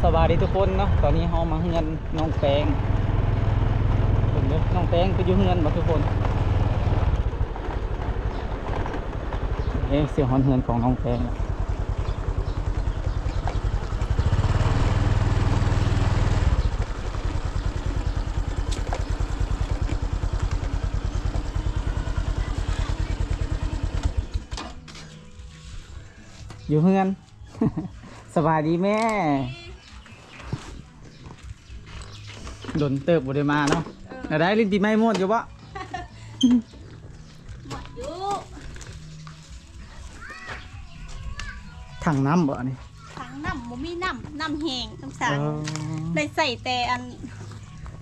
ສະບາຍດີທຸກຄົນເນາະ, ຕອນນີ້ເຮົາມາເຮືອນນ້ອງແປ້ງ. ເບິ່ງເດີ ນ້ອງແປ້ງໄປຢູ່ເຮືອນບໍ່ທຸກຄົນ? ເອີ ຊິຮອດເຮືອນຂອງນ້ອງແປ້ງແລ້ວ. ຢູ່ເຮືອນ. ສະບາຍດີແມ່. ດົນເຕີບບໍ່ໄດ້ມາເນາະ. ເອີ ແນວໃດ ຫຼິ້ນປີໃໝ່ມ່ວນຢູ່ບໍ່? ມ່ວນຢູ່. ຖັງນ້ຳບໍ່ອັນນີ້? ຖັງນ້ຳບໍ່ມີນ້ຳ, ນ້ຳແຫ້ງ, ນ້ຳສາງ. ເອີ ໄດ້ໃຊ້ແຕ່ອັນ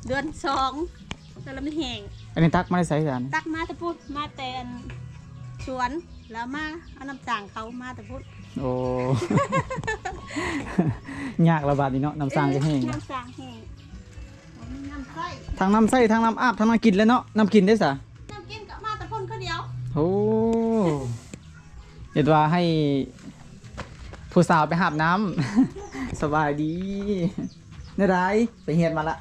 ເດືອນສອງ ແຕ່ລະມັນແຫ້ງ. ອັນນີ້ຕັກມາແຕ່ໃສຊະ? ຕັກມາແຕ່ພຸ້ນ, ມາແຕ່ອັນສວນ. ແລ້ວມາເອົານ້ຳສ້າງເຂົາມາແຕ່ພຸ້ນ. ໂອ້ ຍາກລະບາດນີ້ເນາະ, ນ້ຳສ້າງກໍແຫ້ງ. ເອີ ນ້ຳສ້າງແຫ້ງ, ບໍ່ມີນ້ຳໃຊ້. ທັງນ້ຳໃຊ້ ທັງນ້ຳອາບ ທັງນ້ຳກິນແລ້ວເນາະ. ນ້ຳກິນເດ້ສະ? ນ້ຳກິນກໍມາແຕ່ພຸ້ນຄືດຽວ. ໂອ້ ເຮັດວ່າໃຫ້ຜູ້ສາວໄປຫາບນ້ຳ. ສະບາຍດີ. ແນວໃດ ໄປຮຽນມາລະ?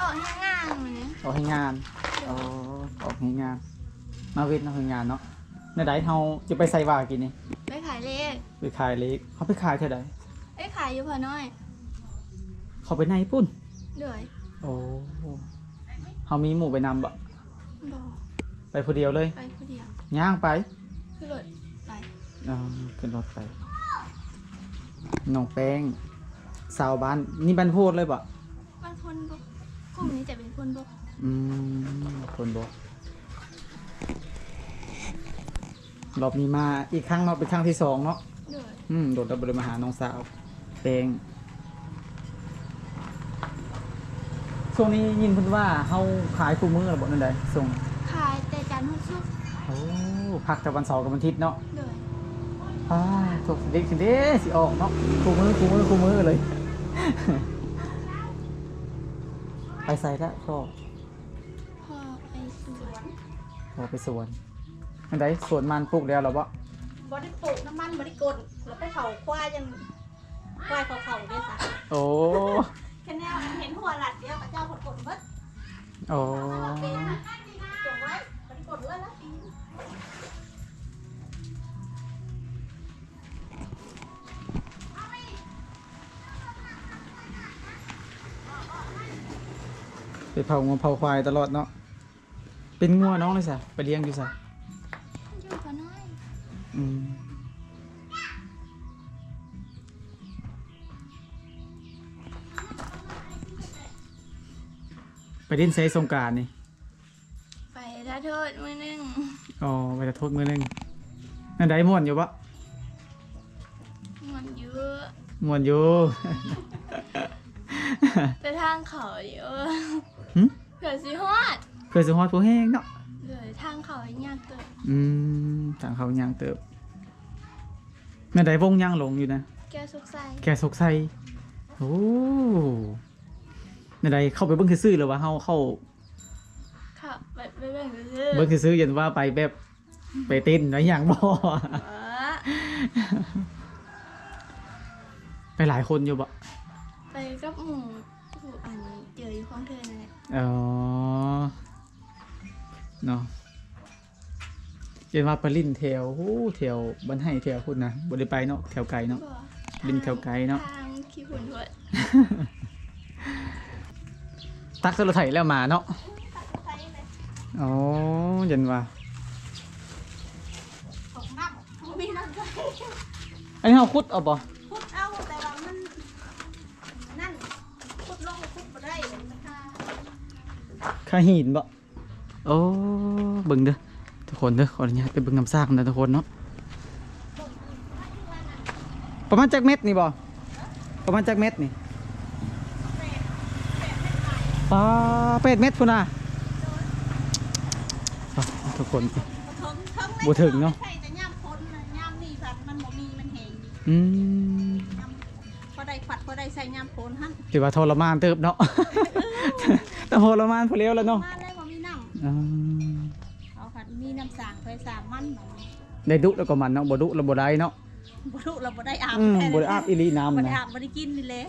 ອອກແຮງງານມື້ນີ້. ອອກແຮງງານ. ໂອ້ ອອກແຮງງານ. ມາເວັນອອກແຮງງານເນາະ. ແນວໃດ ເຮົາຈະໄປໃສຫວາກິນນີ້? ໄປຂາຍເລກ. ໄປຂາຍເລກ. ເຮົາໄປຂາຍແຖວໃດ? ໄປຂາຍຢູ່ພະນ້ອຍ. ເຂົ້າໄປໃນພຸ້ນ? ໂດຍ. ໂອ້ ເຮົາມີໝູ່ໄປນຳບໍ່? ບໍ່. ໄປຜູ້ດຽວເລີຍ? ໄປຜູ້ດຽວ. ຍ່າງໄປ? ຂຶ້ນລົດໄປ. ອໍ ຂຶ້ນລົດໄປ. ນ້ອງແປ້ງ ຊາວບ້ານນີ້ ບ້ານໂພນເລີຍບໍ່? ບ້ານໂພນບົກ. ກຸ່ມນີ້ຈະເປັນໂພນບົກ. ອືມ ໂພນບົກ. ລອບນີ້ມາອີກຄັ້ງເນາະ, ເປັນຄັ້ງທີສອງເນາະ. ໂດຍ. ອືມ ດົນແລ້ວບໍ່ໄດ້ມາຫານ້ອງສາວແປ້ງ. ຊ່ວງນີ້ຍິນເພິ່ນວ່າເຮົາຂາຍຄູ່ມື້ແລ້ວບໍ່ ແນວໃດຊ່ວງ? ຂາຍແຕ່ຈັນຮອດສຸກ. ໂອ້ ພັກແຕ່ວັນເສົາກັບວັນທິດເນາະ. ໂດຍ. ອ້າ ໂຕສະເດັດຂຶ້ນເດ້ ຊິອອກເນາະ ຄູ່ມື້ ຄູ່ມື້ ຄູ່ມື້ເລີຍ. ໄປໃສລະພໍ່? ພໍ່ໄປສວນ. ພໍ່ໄປສວນ. ອັນໃດ ສວນມັນປູກແລ້ວລະບໍ່? ບໍ່ໄດ້ປູກນຳມັນ ບໍ່ໄດ້ກົນ ລະໄປເຂົ້າຄວາຍ ຈັ່ງຄວາຍເຂົາເຂົ້າເດ້ສະ. ໂອ້ ແຄ່ແນວເຫັນຫົວລັດດຽວ ເຂົາເຈົ້າກົນເບິດ. ໂອ້ ມາເປັນ ຈົ່ງໄວ້ ບໍ່ໄດ້ກົນເບິດລະ. ໄປເຜົາງົວເຜົາຄວາຍຕະຫຼອດເນາະ. ເປັນງົວນ້ອງເລີຍຊະ ໄປລ້ຽງຢູ່ໃສ? ຢູ່ພະນ້ອຍ. ອືມ ໄປຫຼິ້ນໃສສົງການນີ້? ໄປລະໂທດມື້ໜຶ່ງ. ອໍ ໄປລະໂທດມື້ໜຶ່ງ. ແນວໃດ ມ່ວນຢູ່ບໍ່? ມ່ວນຢູ່ ມ່ວນຢູ່. ແຕ່ທາງເຂົ້າຢູ່. ຫຶ? ເພື່ອຊິຮອດ ເພື່ອຊິຮອດພູແຮງເນາະ. ໂດຍ ທາງເຂົ້າຍາກເຕີບ. ອືມ ທາງເຂົ້າຍາກເຕີບ. ແນວໃດ ວົງຍ່າງລົງຢູ່ນະ? ແກ້ວສຸກໄຊ. ແກ້ວສຸກໄຊ. ໂອ້ ແນວໃດ ເຂົ້າໄປເບິ່ງຊື່ໆ ຫຼືວ່າເຮົາເຂົ້າ? ເຂົ້າໄປ ໄປເບິ່ງຊື່ໆ. ເບິ່ງຊື່ໆ ຢ້ານວ່າໄປແບບ ໄປເຕັ້ນໄປຫຍັງບໍ່? ເອີ ໄປຫຼາຍຄົນຢູ່ບໍ່? ໄປກັບໝູ່ ຜູ້ອັນເຈີຢູ່ຂອງເທີນັ້ນແຫຼະ. ອໍ ເນາະ. ເຫັນວ່າໄປຫຼິ້ນແຖວ ໂອ້ ແຖວບ້ານໄຮ່ແຖວພຸ້ນນະ ບໍ່ໄດ້ໄປເນາະ ແຖວໄກເນາະ. ບໍ່ ຫຼິ້ນແຖວໄກເນາະ ທາງຂີ້ຝຸ່ນໂພດ. ຕັກໃສ່ລົດໄຖແລ້ວມາເນາະ. ອໍ ເຫັນວ່າ ອັນນີ້ເຮົາຂຸດເອົາບໍ່? ຂຸດເອົາ ແຕ່ວ່າມັນນັ້ນ ຂຸດລົງຂຸດບໍ່ໄດ້ ມັນຄາ ຄາຫີນບໍ່? ໂອ້ ເບິ່ງເດີທຸກຄົນເດີ ຂໍອະນຸຍາດໄປເບິ່ງນ້ຳສ້າງນຳທຸກຄົນເນາະ. ປະມານຈັກແມັດນີ້ບໍ່? ປະມານຈັກແມັດນີ້? ປາ ແປດແມັດພຸ້ນນະ. ປາ ທຸກຄົນ ບໍ່ເຖິງເນາະ. ໃສ່ແຕ່ຍາມຝົນນະ ຍາມນີ້ພັດມັນບໍ່ມີ ມັນແຫ້ງ. ອືມ ພໍໄດ້ ພັດພໍໄດ້ໃຊ້ຍາມຝົນຫັ້ນ. ຖືວ່າທໍລະມານເຕີບເນາະ. ເອີ ແຕ່ທໍລະມານພໍແລ້ວລະເນາະ. ມາແລ້ວບໍ່ມີນ້ຳ. ອືມ ເຮົາພັດມີນ້ຳສ້າງໄປສາມມັນ. ໄດ້ດຸແລ້ວກໍມັນເນາະ ບໍ່ດຸແລ້ວບໍ່ໄດ້ເນາະ. ບໍ່ດຸແລ້ວບໍ່ໄດ້ອາບ. ອືມ ບໍ່ໄດ້ອາບອີ່ຫຼີນ້ຳ ບໍ່ໄດ້ອາບ ບໍ່ໄດ້ກິນນີ້ແຫຼະ.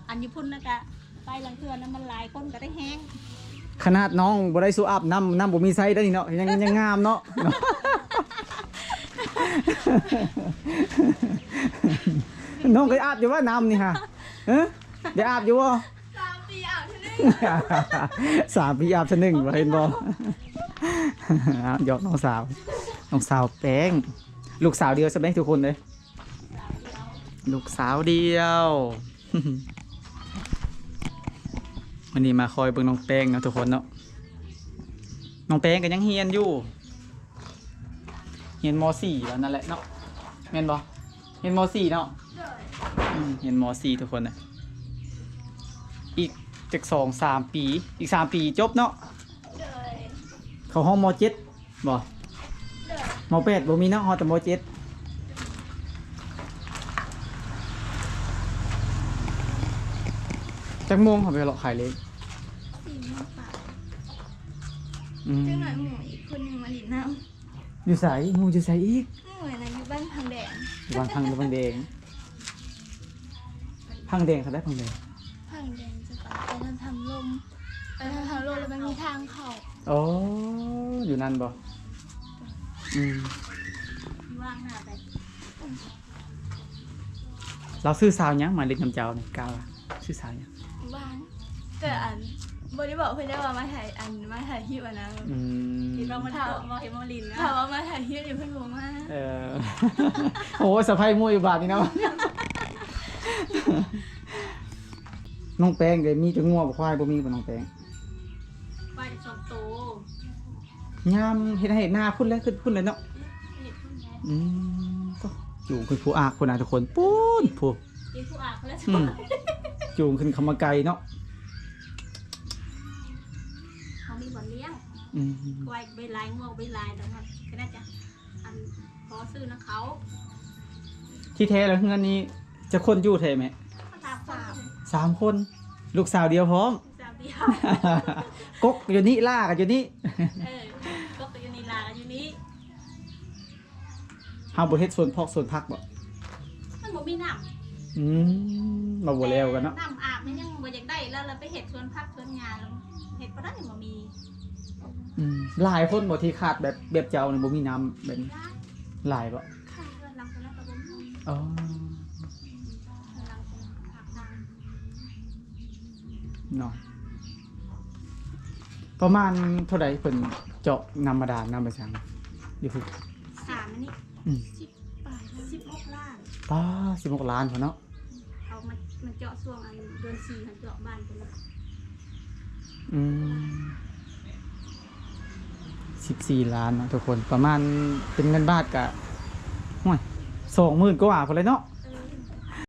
ອັນຢູ່ພຸ້ນນະກະໄປລາງເທື່ອນະ ມັນຫຼາຍຄົນກະໄດ້ແຮງ. ຂະໜາດນ້ອງບໍ່ໄດ້ສູ່ອາບນ້ຳ ນ້ຳບໍ່ມີໃຊ້ເດ້ນີ້ເນາະ ຍັງ ຍັງງາມເນາະ. ນ້ອງເຄີຍອາບຢູ່ບໍ່ນ້ຳນີ້ຫາ? ຮະ ໄດ້ອາບຢູ່ບໍ່? ສາມປີອາບເທື່ອໜຶ່ງ ສາມປີອາບເທື່ອໜຶ່ງ ວ່າເຫັນບໍ່? ຫຍອກນ້ອງສາວ ນ້ອງສາວແປ້ງ ລູກສາວດຽວຊະເດ້ທຸກຄົນເດ້ ລູກສາວດຽວ. ວັນນີ້ມາຄອຍເບິ່ງນ້ອງແປ້ງເນາະທຸກຄົນເນາະ. ນ້ອງແປ້ງກໍຍັງຮຽນຢູ່ ຮຽນ ມໍສີ່ ແລ້ວນັ້ນແຫຼະເນາະ ແມ່ນບໍ່? ຮຽນ ມໍສີ່ ເນາະ. ໂດຍ. ອືມ ຮຽນ ມໍສີ່ ທຸກຄົນນະ ອີກຈັກສອງສາມປີ ອີກສາມປີຈົບເນາະ. ໂດຍ. ເຂົ້າຮອບ ມໍເຈັດ ບໍ່? ໂດຍ. ມໍແປດບໍ່ມີເນາະ ຮອດແຕ່ ມໍເຈັດ. ຈັກໂມງເຮົາໄປເລາະຂາຍເລກ? ສີ່ໂມງປາຍ. ອືມ ຈັກໜ້ອຍໝູ່ອີກຄົນໜຶ່ງມາຫຼິ້ນນຳ. ຢູ່ໃສ? ໝູ່ຢູ່ໃສອີກ? ໝູ່ນະຢູ່ບ້ານພັງແດງ. ຢູ່ບ້ານພັງ ຢູ່ພັງແດງ. ພັງແດງເຂົາໄດ້ ພັງແດງ ພັງແດງຈະໄປ ໄປທາງທຳລົມ ໄປທາງທຳລົມແລ້ວມັນມີທາງເຂົ້າ. ອໍ ຢູ່ນັ້ນບໍ່? ອືມ ຢູ່ຫວ່າງໜ້າໄປ. ລາວຊື່ສາວຫຍັງ ມາຫຼິ້ນນຳເຈົ້ານີ້ ກ້າວ່າ ຊື່ສາວຫຍັງ? ຫວ່າງ ແຕ່ອັນ ບໍ່ໄດ້ບອກເພິ່ນໄດ້ວ່າມາຖ່າຍ ອັນ ມາຖ່າຍຄລິບຫັ້ນນະ. ອືມ ເຫັນວ່າມັນ ຖ້າ ເຫັນວ່າຫຼິ້ນນະ ຖ້າວ່າມາຖ່າຍຄລິບນີ້ເພິ່ນບໍ່ມາ. ເອີ ໂອ້ ສະໄພໝູ່ຢູ່ບາດນີ້ເນາະ. ນ້ອງແປ້ງເດ ມີແຕ່ງົວກັບຄວາຍ ບໍ່ມີບໍ່ນ້ອງແປ້ງ? ຄວາຍສອງໂຕ. ຍາມເຮັດໄຮ່ເຮັດນາພຸ້ນແຫຼະ ຂຶ້ນພຸ້ນແຫຼະເນາະ. ເຮັດພຸ້ນແຫຼະ. ອືມ ໂຕ ຈູງຂຶ້ນພູອາກພຸ້ນນະທຸກຄົນ ພຸ້ນ ພຸ້ນ ກິນຜູ້ອາກແລ້ວ. ອືມ ຈູງຂຶ້ນເຂົ້າມາໄກເນາະ. ເຂົາມີບ່ອນລ້ຽງ. ອືມ ຄວາຍໄປຫຼາຍ ງົວໄປຫຼາຍ ແຕ່ວ່າກໍໜ້າຈະ ອັນ ພໍຊື້ນຳເຂົາ. ທີ່ແທ້ແລ້ວເຮືອນນີ້ຈັກຄົນຢູ່ແທ້ແມ່? ສາມຄົນ. ສາມຄົນ ລູກສາວດຽວພ້ອມ. ສາວດຽວ ກົກຢູ່ນີ້ ລ້າກັນຢູ່ນີ້. ເອີ ກົກກໍຢູ່ນີ້ ລ້າກັນຢູ່ນີ້. ເຮົາບໍ່ເຮັດສວນພອກສວນຜັກບໍ່? ມັນບໍ່ມີນ້ຳ. ອືມ ມາບໍ່ແລ້ວກັນເນາະ. ນ້ຳອາບມັນຍັງບໍ່ຢາກໄດ້ ແລ້ວ ແລ້ວໄປເຮັດສວນຜັກສວນຫຍ້າ ແລ້ວເຮັດບໍ່ໄດ້ ມັນບໍ່ມີ. ອືມ ຫຼາຍຄົນບໍ່ທີ່ຂາດແບບ ແບບເຈົ້ານີ້ ບໍ່ມີນ້ຳແບບນີ້? ຫຼາຍ ຫຼາຍບໍ່? ຂ້າງເຮືອນຫຼັງຕົວນັ້ນກໍບໍ່ມີ. ອໍ ເຮືອນຫຼັງຕົວນັ້ນກໍພາກທາງ ເນາະ. ປະມານເທົ່າໃດເພິ່ນເຈາະນ້ຳບາດານ ນ້ຳບາດານຢູ່ພຸ້ນ? ສາມອັນນີ້ ອືມ ສິບປາຍລ້ານ. ສິບຫົກລ້ານ. ປາ ສິບຫົກລ້ານພຸ້ນເນາະ. ເຂົາມາ ມາເຈາະຊ່ວງອັນເດືອນສີ່ ເຂົາເຈາະບ້ານເພິ່ນ. ອືມ ສິບສີ່ລ້ານເນາະທຸກຄົນ ປະມານເປັນເງິນບາດກະ ໂອ້ຍ ສອງໝື່ນກວ່າພຸ້ນແຫຼະເນາະ.